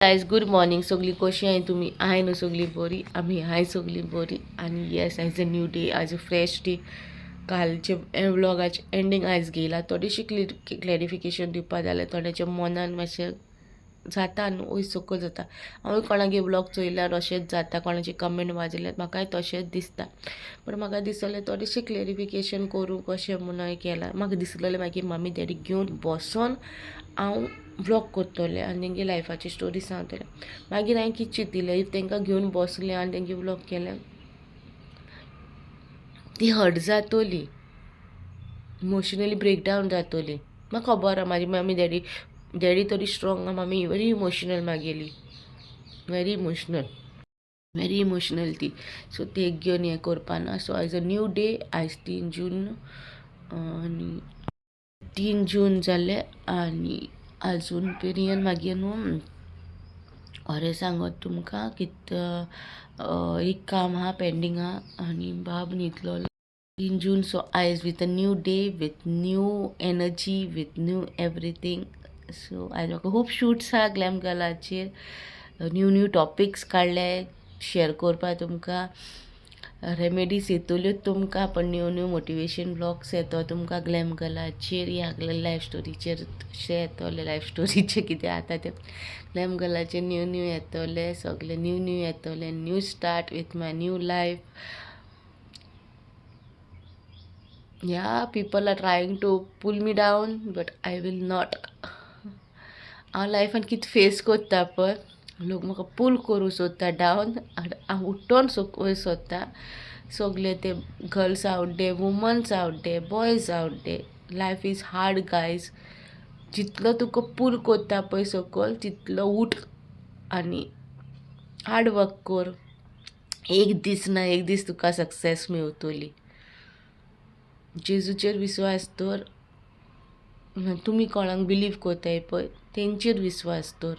Guys, good morning. सगळी कशी आहे तुम्ही? आहे न्हू सगळी बरी? आमी हाय सगळी बरी. आनी येस, आयज अ न्यू डे, आयज अ फ्रेश डे. कालचे व्लॉगाचे एंडींग आयज घेयला. थोडीशी क्लॅरिफिकेशन दिवपा जाल्यार थोड्याच्या मनान मातशें जाता न्हू, वयर सकयल जाता. हांवूय कोणागे व्लॉग चोयल्यार अशेंच जाता, कोणाची कमेंट वाजयल्यार म्हाकाय तशेंच दिसता. पूण म्हाका दिसलें थोडेशें क्लॅरिफिकेशन करूं कशें म्हूण हांवें केलां. म्हाका दिसलेलें मागीर मम्मी डॅडीक घेवन बसोन हांव व्लॉग करतलें आनी तेंगे लायफाची स्टोरी सांगतलें. मागीर हांवें कितें चिंतिल्लें, if तांकां घेवन बसलें आनी तेंगे व्लॉग केलें, ती हर्ट जातोली, इमोशनली ब्रेकडावन जातोली. म्हाका खबर आहा, म्हाजी मम्मी डॅडी, डॅडी तरी स्ट्रॉंग आहा, मम्मी व्हेरी इमोशनल म्हागेली, व्हेरी इमोशनल, व्हेरी इमोशनल ती. सो ते घेवन हें करपा ना. सो आयज अ न्यू डे. आयज 3 जून आनी 3 जून जाले आनी आजून पर्यंत मागीर न्हू खरें सांगत तुमकां कित एक काम आहा, पेंडींग आहा आनी बाब न्हिदलो. 3 जून, सो आयज with a new day, with new energy, with new everything. So आयज म्हाका खूब शूट्स आहा ग्लॅम गर्लाचेर. न्यू न्यू टॉपिक्स काडले शेअर करपा तुमकां. रेमेडीज येतल्योच तुमकां, पण न्यू न्यू मोटिवेशन व्लॉग्स येतो तुमकां ग्लॅम गर्लाचेर. ह्या लायफ स्टोरीचेर अशें येतले. लायफ स्टोरीचें कितें आतां तें ग्लॅम गर्लाचेर न्यू न्यू येतले, सगळे न्यू न्यू येतले. New start with my new life. Yeah, people are trying to pull me down, but I will not. हांव लायफान कितें फेस करता पळय, लोक म्हाका पूल करूं सोदता डावन आनी हांव उठोन वयर सोदता. सगले ते girls out there, womans out there, boys out there, life is hard, guys. जितलो तुका पूल करता पळय सकयल, तितलो उठ आनी हार्ड वर्क कर. एक दीस ना एक दीस तुका सक्सेस मेवतली. जेजूचेर विस्वास दवर. तुमी कोणाक बिलीव करताय पळय, तेंचेर विस्वास दवर.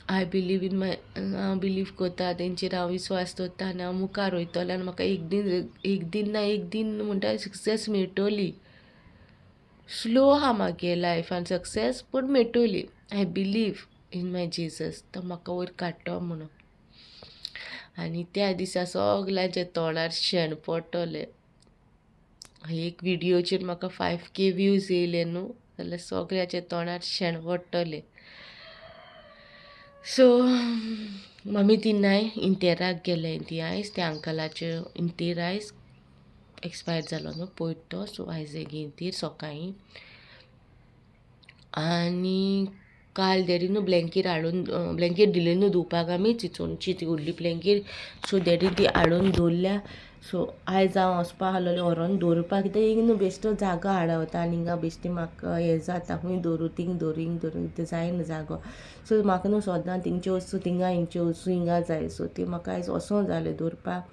I believe in my, हांव बिलीव करता तेंचेर, हांव विस्वास दवरता आनी हांव मुखार वयतलें आनी म्हाका एक दीस, एक दीन ना एक दीन म्हणटा सक्सेस मेळटली. स्लो आहा म्हागे लायफान सक्सेस, पूण मेळटली. I believe in my Jesus, तो म्हाका वयर काडटलो म्हणून. आनी त्या दिसा सगल्यांच्या तोंडार शेण पडटलें. एक विडियोचेर म्हाका 5K views येयले न्हू, जाल्यार सगळ्याच्या तोंडार शेण पडटलें. सो मम्मी ती नाय इंतेराक गेले ती आयज. त्या अंकलाचे इंतेर आयज, एक्सपायर जालो न्हू पयर तो. सो आयज इंतेर सकाळीं. आनी काल डॅडी न्हू ब्लँकेट हाडून, ब्लँकेट दिले न्हू धुवपाक आमी, चिचोणची ती व्हडली ब्लँकेट. सो डॅडीन ती हाडून दवरल्या. सो आयज हांव वचपा आहलोलें व्हरोन दवरपाक, कित्याक एक न्हू बेश्टो जागो हाडवता आनी हिंगा बेश्टी म्हाका हें जाता, खूंय दवरूं, थिंग दवरूं, हिंग दवरूं, तें जायना जागो. सो म्हाका न्हू सदां थिंगचे वस्तू थिंगा, हिंगचे वस्तू हिंगा जाय. सो ती म्हाका आयज वचों जालें दवरपाक,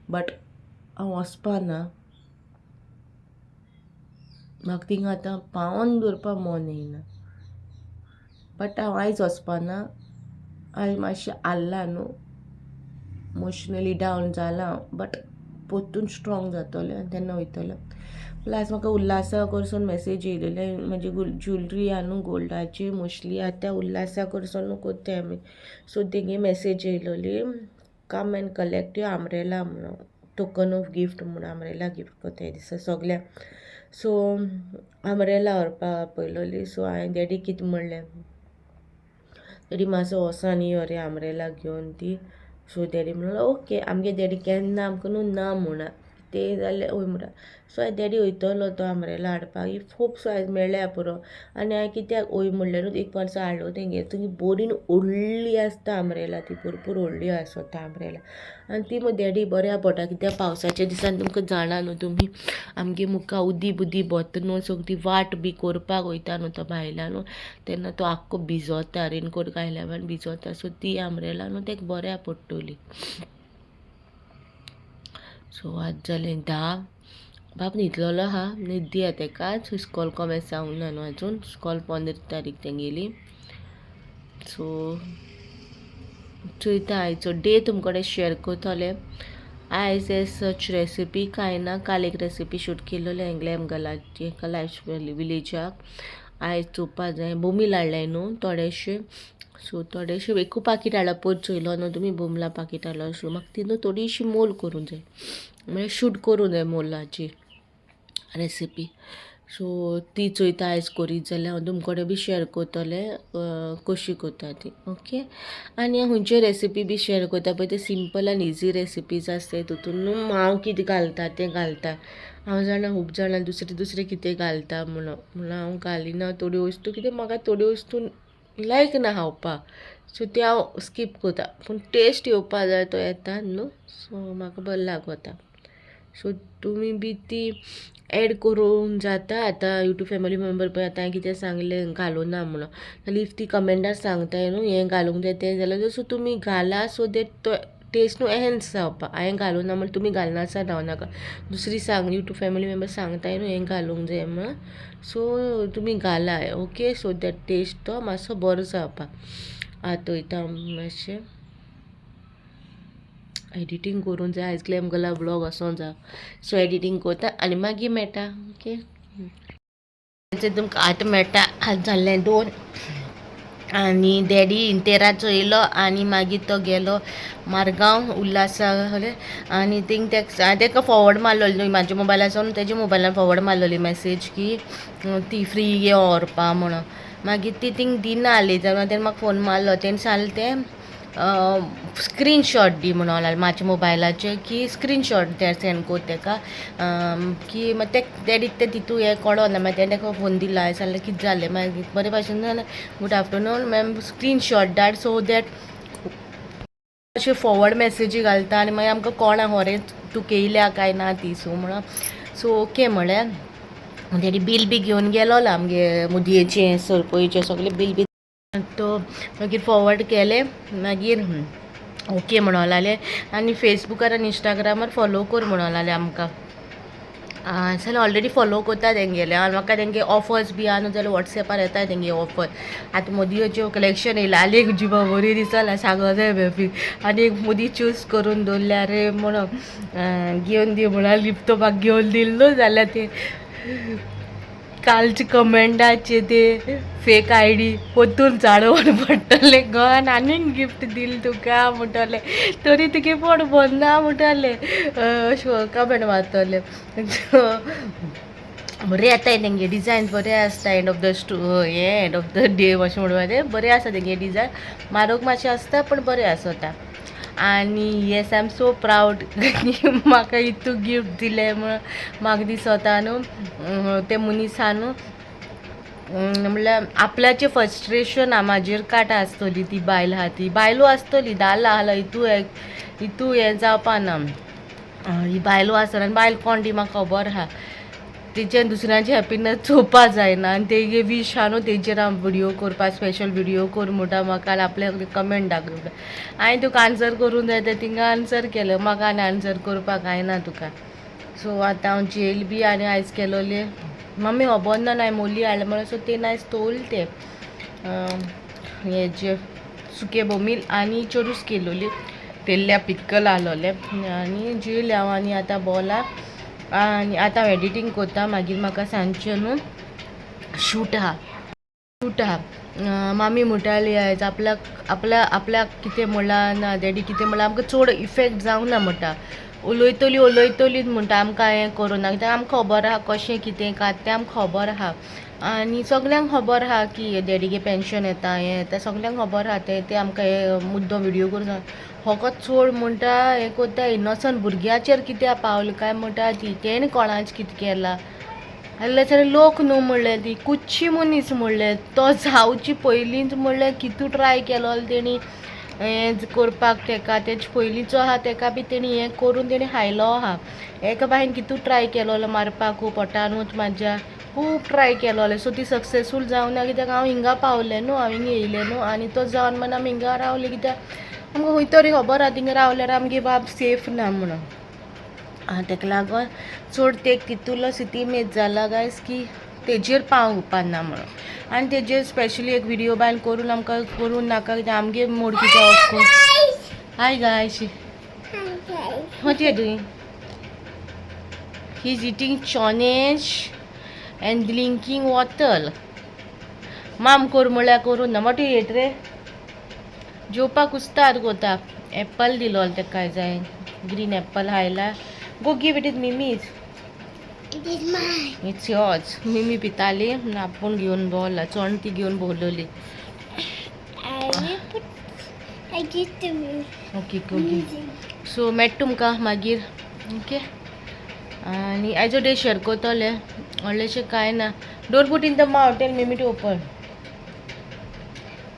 बट हांव वचपा ना. म्हाका थिंगा आतां पावोन दवरपा मन येयना, बट हांव आयज वचपा ना. आयज मातशें हाल्लां न्हू, इमोशनली डावन जालां हांव, बट परतून स्ट्रोंग जातलें आनी तेन्ना वयतलें. प्लस म्हाका उल्हासा कडसून मॅसेज येयलेले. म्हाजी ज्युलरी आहा न्हू गोल्डाची, मोस्टली आतां उल्हासा कडसून करताय आमी. सो तेंगे मॅसेज येयलोली, come and collect your umbrella म्हणून, टोकन ऑफ गिफ्ट म्हणून. आमरेला गिफ्ट करताय दिसा सगळ्यांक. सो आमरेला व्हरपाक आपयलोली. सो हांवें डॅडी कितें म्हणलें, डॅडी मातसो वोसोन यो रे आमरेला घेवन ती. सो डॅडी म्हणलो ओके. आमगे डॅडी केन्ना आमकां न्हू ना म्हणा, कितेंय जाल्यार वय म्हणटा. सो आयज डॅडी वयतलो तो आमरेला हाडपाक. If hope so आयज मेळ्ळ्या पुरो. आनी हांवें कित्याक वय म्हणलें न्हू, एक वर्सा हाडलो तेंगेर, तुमी बरी व्हडली आसता आमरेला, ती भरपूर व्हडली आसता आमरेला आनी ती मग डॅडी बऱ्या पडटा, कित्याक पावसाच्या दिसान तुमकां जाणा न्हू तुमी, आमगे मुखार उदी बुदी भरता न्हू, सगळी वाट बी करपाक वयता न्हू तो भायला न्हू, तेन्ना तो आख्खो भिजोता, रेनकोट घायल्या उपरांत भिजोता. सो ती आमरेला न्हू तेका बऱ्या पडटली. सो आज जालें 10. बाब न्हिदलेलो आहा, न्हिद या तेका. इस्कॉल कोमेस जावंक ना न्हू आजून, इस्कॉल 15 तारीख तेंगेली. सो चोयता, आयचो डे तुमकडे शेअर करतलें. आयज एज सच रेसिपी कांय ना. काल एक रेसिपी शूट केल्लोली हांवें ग्लॅम गर्लाची, एका लायफ विलेजाक. आयज चोवपा जाय. बोमील हाडल्याय न्हू थोडेशे, सो थोडेशे एकू पाकीट हाडला, पयर चोयलो न्हू तुमी, बोमला पाकीट हाडलो. सो म्हाका ती न्हू थोडीशी मोल करूंक जाय, म्हळ्यार शूट करूंक जाय मोलाची रेसिपी. सो ती चोयता आयज करीत जाल्यार हांव तुमचे कडेन बी शेअर करतलें कशी करता ती. ओके, आनी खंयच्यो रेसिपी बी शेअर करता पळय ते सिंपल आनी इजी रेसिपीज आसताय. तितून न्हू हांव कितें घालता तें घालता. हांव जाणा खूब जाणां दुसरें दुसरें कितें घालता म्हणून, म्हणून हांव घालिना थोड्यो वस्तू, कित्याक म्हाका थोड्यो वस्तू लायक ना खावपाक. सो त्यो हांव स्कीप करता, पूण टेस्ट येवपा जाय तो येता न्हू, सो म्हाका बरें लागता. सो तुमी बी ती एड करूंक जाता. आतां यूट्यूब फॅमिली मेंबर पळय, आतां हांवें कितें सांगलें घालूं ना म्हणून, जाल्यार if ती कमेंटान सांगताय न्हू हें घालूंक जाय तें जाल्यार, सो तुमी घाला, सो that तो टेस्ट न्हू एनहान्स जावपाक. हांवें घालूं ना म्हण तुमी घालनासा रावनाका, दुसरी सांग यूट्यूब फॅमिली मेंबर सांगताय न्हू हें घालूंक जाय म्हण, सो तुमी घाला. ओके, सो that test तो मातसो बरो जावपाक. आतां वयता मातशें एडिटींग करूंक जाय. आयज ग्लॅम गला ब्लॉग वचों जाय, सो एडिटींग करता आनी मागीर मेळटा. ओके, तुमकां आतां मेळटा. आतां जाल्लें 2 आनी डॅडी इंतेराचो येयलो आनी मागीर तो गेलो मारगांव उल्हासा आनी थिंग तेका फॉवर्ड मारलोली म्हाज्या मोबायलासून तेज्या मोबायलान फॉवर्ड मारलोली मॅसेज की ती फ्री यो व्हरपा म्हणून. मागीर ती थिंग दिना आसली जाल्यार तेणें म्हाका फोन मारलो, तेणें सांगलें तें स्क्रीनशॉट दी म्हणून लागलें म्हाज्या मोबायलाचेर की स्क्रीनशॉट ते सेंड कोर तेका की मागीर ते डॅडीक तें तितू हें कळना. मागीर तेणें तेका फोन दिलो. हांवें सांगलें कितें जालें, मागीर बरे भाशेन जालें, गुड आफ्टरनून मॅम, स्क्रीनशॉट धाड सो that अशें फॉवर्ड मॅसेजी घालता आनी मागीर आमकां कोणा खरेंच तुका येयल्या काय ना ती. सो म्हणून सो ओके म्हळ्यार डॅडी बील बी घेवन गेलोलो आमगे मुदयेचें सरपळीचें सगळें बील बी तो मागीर फॉवर्ड केलें. मागीर ओके म्हणून लागलें आनी फेसबुकार आनी इंस्टाग्रामार फॉलो कर म्हणून लागलें आमकां. जाल्यार ऑलरेडी फॉलो करता तेंगेलें आनी म्हाका तेंगे ऑफर्स बी आहा न्हू जाल्यार वॉट्सॅपार येता तेंगे ऑफर. आतां मुदयेच्यो कलेक्शन येयलां आनी एक जिबा बरी दिसला सांगो जाय बेबी, आनी एक मुदी चूज करून दवरल्या रे म्हणून घेवन दी म्हणून लिफ्ट म्हाका घेवन दिल न्हू जाल्यार ते कालचे कमेंटाचे ते फेक I D परतून झाडोवन पडटलें गोवान आनीक गिफ्ट दिल तुका म्हणटलें, तरी तुगे पोट भरना म्हणटलें, अशें कमेंट मारतलें. बरें येताय तेंगे डिजायन बरें आसता. एंड ऑफ the हें एंड ऑफ the day अशें म्हणपाचें, बरें आसा तेंगे डिजायन, म्हारग मातशें आसता पूण बरें आसता. आनी yes, I am so proud म्हाका इतू गिफ्ट दिलें म्हणून. म्हाका दिसता न्हू ते मनीसा न्हू म्हणल्यार आपल्याचें फ्रस्ट्रेशन म्हाजेर काडटा आसतली ती बायल आहा, ती बायलो आसतली दादलो आसलो हितू हितू हें जावपा ना. ही बायलो आसतली आनी बायल कोण ती म्हाका खबर आहा. तेच्यान दुसऱ्यांची हॅपिनस चोवपा जायना आनी तेगे वीश आहा न्हू तेजेर हांव व्हिडियो करपा, स्पेशल व्हिडियो कर म्हणटा म्हाका आनी आपल्या कमेंट दाखयता. हांवें तुका आन्सर करूंक जाय तें थिंगा आन्सर केलें, म्हाका आनी आन्सर करपाक जायना तुका. सो आतां हांव जेयल बी आनी आयज केलोलें मम्मी खबर ना हांवें मोली हाडलें म्हणून. सो तेणें आयज तोल तें हेजे सुके बोमील आनी चेरूस केलोली, तेल्ल्या पिक्कल आहलोलें आनी जेयलें हांव. आनी आतां बोला आनी आतां हांव एडिटींग करता, मागीर म्हाका सांजचें न्हू शूट आहा, शूट आहा. मामी म्हणटाली आयज आपल्याक आपल्या आपल्याक कितें म्हणलां ना डॅडी कितें म्हणलां आमकां चड इफेक्ट जावना म्हणटा, उलयतली उलयतलीच म्हणटा, आमकां हें करूं ना कित्याक आमकां खबर आहा कशें कितें कांय तें आमकां खबर आहा. आनी सगल्यांक खबर आहा की डॅडीगे पेन्शन येता हें येता, सगल्यांक खबर आहा तें. तें आमकां हे मुद्दो व्हिडियो करून फकत चड म्हणटा हें करता. इनोसंट भुरग्याचेर कित्याक पावलें काय म्हणटा ती, तेणें कोणाचें कितें केलां जाल्यार लोक न्हू म्हणलें ती कुच्ची मनीस म्हणलें तो जावचे पयलींच म्हणलें कितू ट्राय केलो तेणी हें करपाक तेका, तेजे पयलींचो आहा तेका बी तेणी हें करून तेणी खायलो आहा. एका बायन कितू ट्राय केलोलो मारपाक, पोटानूच म्हाज्या खूब ट्राय केलोलें. सो ती सक्सेसफूल जावना कित्याक हांव हिंगा पावलें न्हू, हांव हिंगा येयलें न्हू आनी तो जावन मागीर आमी हिंगा रावलें कित्याक आमकां खंय तरी खबर आहा थिंगा रावल्यार आमगे बाब सेफ ना म्हणून. तेका लागून चड ते तितूलो सितीमेज जाला गायस की तेजेर पावपाक ना म्हणून. आनी तेजेर स्पेशली एक व्हिडियो बायल करून आमकां करूं नाका कित्याक आमगे मोड कितें of. Hi guys, what you doing? He is eating chonesh and drinking water. माम कोर म्हळ्यार करूं ना. मोटे येत रे जेवपाक उस्ताद कोता. एप्पल दिलो तेका जाय, ग्रीन एप्पल हायला. Go give it is Mimi's. It is mine. It's yours. Mimi पिताली आपूण घेवन भोंवला, चोण ती घेवन भोंवलोली. I will put. I give to me. Okay okay. So मेळटा तुमकां मागीर. ओके, आनी आयचो डे शेअर करतले, व्हडलेशें कांय ना. Don't put in the mouth, tell Mimi to open.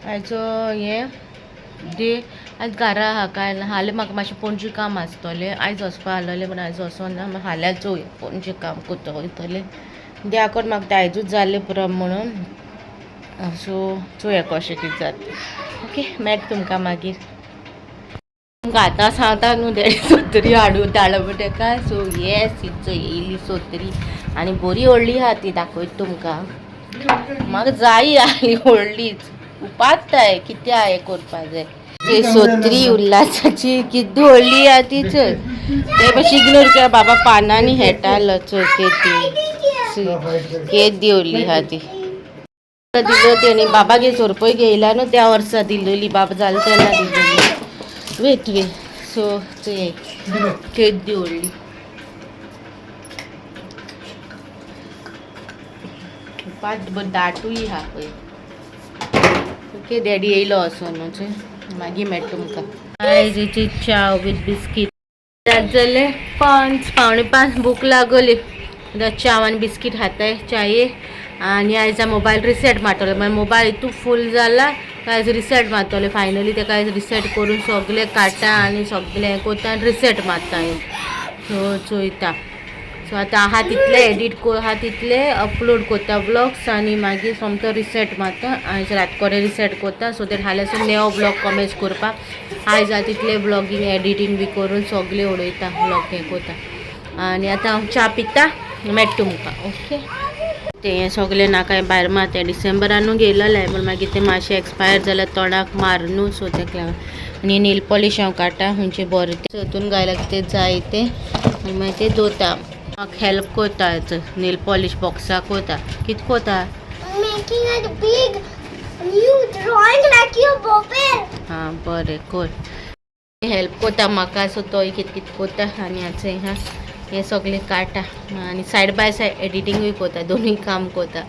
आयचो हें डे आयज घरा आहा, कांय ना. हालीं म्हाका मातशें पणजे काम आसतलें, आयज वचपा आसलेलें पूण आयज वचोना. हाल्यां चोवया पणजे काम करता वयतलें. देवाकोड म्हाका तें आयजूच जालें पुरो म्हणून. सो चोवया कशें कितें जाता. ओके, मेळटा तुमकां मागीर. तुमकां आतां सांगता न्हू, डॅडी सोत्री हाडून धाडला पळय तेका. सो येस, हिचो येयली सोत्री आनी बरी व्हडली आहा ती, दाखयता तुमकां. म्हाका जायी आसली व्हडलीच, उपात्ताय कितें हें करपा जाय. ती सोत्री उल्हासाची किद्दी व्हडली आहा ती, चोय. ते मातशी इग्नोर केला बाबा, पानांनी हेटालो. चोय केदी केदी व्हडली आहा ती. दिलो तेणी बाबागे सोरपय घेयला न्हू त्या वर्सा दिल्लोली, बाबा जालो तेन्ना दिल्लोली. वेट वे. सो चोय केदी व्हडली. पांच बरें दाटूय आहा पळय. ओके, डॅडी येयलो असो न्हू, चोय. मागीर मेळटा तुमकां. आयज हिची च्याव वीथ बिस्कीट. जाले 5, 4:45, भूक लागली. आतां च्याव आनी बिस्कीट खाताय च्याये. आनी आयज मोबायल रिसेट मारतले. मागीर मोबायल इतू फूल जाला, आयज रिसेट मारतले फायनली. तेका आयज रिसेट करून सगळें काडटा आनी सगळें हें करता आनी रिसेट मारता. सो चोयता. सो आतां आहा तितले एडीट आहा तितले अपलोड करता ब्लॉग्स आनी मागीर सोमतो रिसेट मारता. आयज रात कडेन रिसेट करता, सो that हाल्यासून नेवो ब्लॉग कमेन्स करपाक. आयज आहा तितले ब्लॉगींग एडिटींग बी करून सगळें उडयता, ब्लॉग हें करता. आनी आतां हांव च्या पिता, मेळटा तुमकां. ओके, तें सगळें नाका भायर मारता. डिसेंबरानू घेयलेलें पूण मागीर तें मातशें एक्सपायर जालें, तोंडाक मार न्हू, सो तेका लागून. आनी नेल पॉलिश हांव काडटा, खंयचें बरें तें हितून घायला कितें जाय तें आनी मागीर तें दवरता. म्हाका हेल्प करता, नेल पॉलिश बॉक्साक कोता. कितें कोता? I'm making a big new drawing like your bobber. हां बरें कर, हेल्प कोता म्हाका. सो तोय कितें कितें कोता आनी आतां हां हें सगळें काडटा आनी सायड बाय सायड एडिटींगूय कोता, दोनूय काम कोता.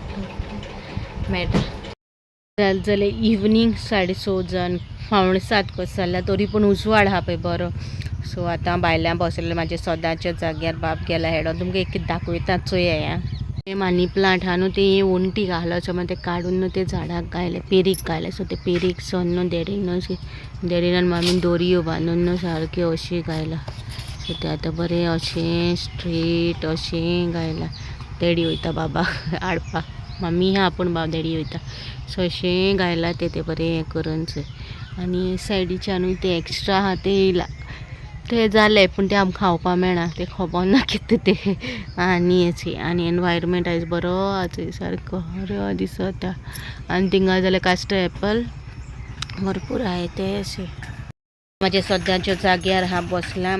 मेळटा. जालें इवनींग 6:30 जावन 6:45 कसो जाल्या, तरी पूण उजवाड आहा पळय बरो. सो आतां भायल्यान बसलें म्हाज्या सदांच्या जाग्यार. बाब गेला हेडोन. तुमकां एक दाखयता, चोया. हें मनी प्लांट आहा न्हू, तें वण्टीक आहलो, सो मागीर तें काडून न्हू तें झाडाक घायलें, पेरीक घायलें. सो तें पेरीक सोन न्हू डॅडीन न्हू, डॅडीन आनी मम्मीन दोरयो बांदून न्हू सारक्यो अशें घायलां. सो तें आतां बरें अशें स्ट्रेट अशें घायलां. डॅडी वयता बाबा हाडपाक, मम्मी आहा पूण बाब डॅडी वयता. सो अशें घायलां तें, तें बरें हें करून चोय. आनी सायडीच्यानूय तें एक्स्ट्रा आहा तें येयलां, तें जालें पूण तें आमकां खावपा मेळना, तें खबर ना कितें तें. आनी आनी एनवायरमेंट आयज बरो आहा चोय, सारको बरो दिसता. आनी थिंगा जाल्यार कास्टर एप्पल भरपूर आहाय ते अशें. म्हाज्या सद्याच्या जाग्यार आहा बसलां.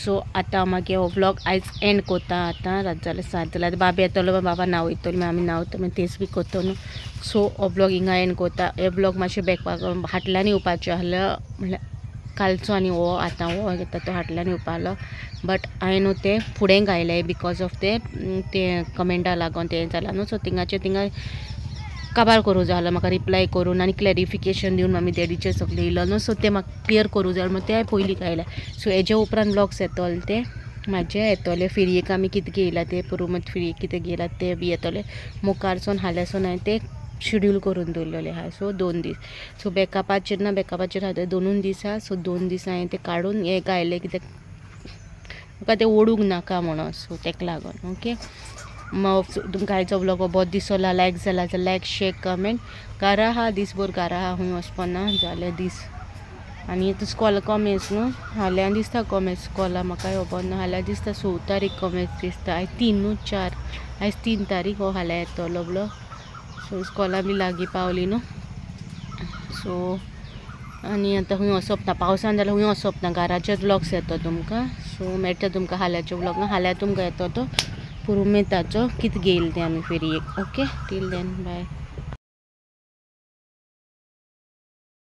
सो आतां मागीर हो व्लॉग आयज एंड कोता. आतां रात जालें 7 जाल्यार बाबा येतलो, बाबा न्हांवयतलो, मागीर आमी न्हांवता, मागीर तेच बी कोत्तो न्हू. सो हो व्लॉग हिंगा एंड कोता. हे व्लॉग मातशें बॅकपाक फाटल्यान येवपाचें आहलें, म्हणल्यार कालचो आनी हो आतां हो घेता तो फाटल्यान येवपा आहलो, बट हांवें न्हू तें फुडें घायलें because of तें तें कमेंटा लागून तें जालां न्हू. सो थिंगाचें थिंगा काबार करूं जाय आहलो म्हाका, रिप्लाय करून आनी क्लॅरिफिकेशन दिवन मामी डॅडीचें सगळें येयलो न्हू, सो तें म्हाका क्लियर करूं जाय म्हणून तें पयलीं घायलें. सो हेजे उपरांत व्लॉग्स येतले ते म्हाजे येतले, फेरयेक आमी कितें घेयलां तें, पुरुमेंत फेरयेक कितें घेयलां तें बी येतलें. मुखारसून हाल्यासून हांवें तें शेड्यूल करून दवरलेलें आहा. सो 2 दीस, सो बॅकअपाचेर ना, बॅकअपाचेर आहा ते 2 दीस आहा. सो 2 दीस हांवें तें काडून हें घायलें कित्याक म्हाका तें ओडूंक नाका म्हणून, सो तेका लागून. ओके, तुमकां आयचो व्लॉग हो बरो दिसला, लायक जाला जाल्यार लायक, शेर, कमेंट. घरा आहा दीसभर, घरा आहा, खंय वचपा ना जालें दीस. आनी आतां स्कॉला कॉमेस न्हू, फाल्यां दिसता कॉमेस स्कॉला, म्हाका खबर ना. फाल्यां दिसता 6 तारीख कॉमेस दिसता. आयज 3 न्हू, 4, आयज 3 तारीख हो फाल्यां येतलो व्लॉग. सो स्कॉला बी लागीं पावली न्हू. सो आनी आतां खंय वचप ना पावसान जाल्यार खंय वचप ना, घराचेच व्लॉग्स येता तुमकां. सो मेळटा तुमकां फाल्यांच्या व्लॉगान. फाल्यां तुमकां येता तो पुरुमेंताचो कितें घेयला तें आमी फेरयेक. Okay, till then bye.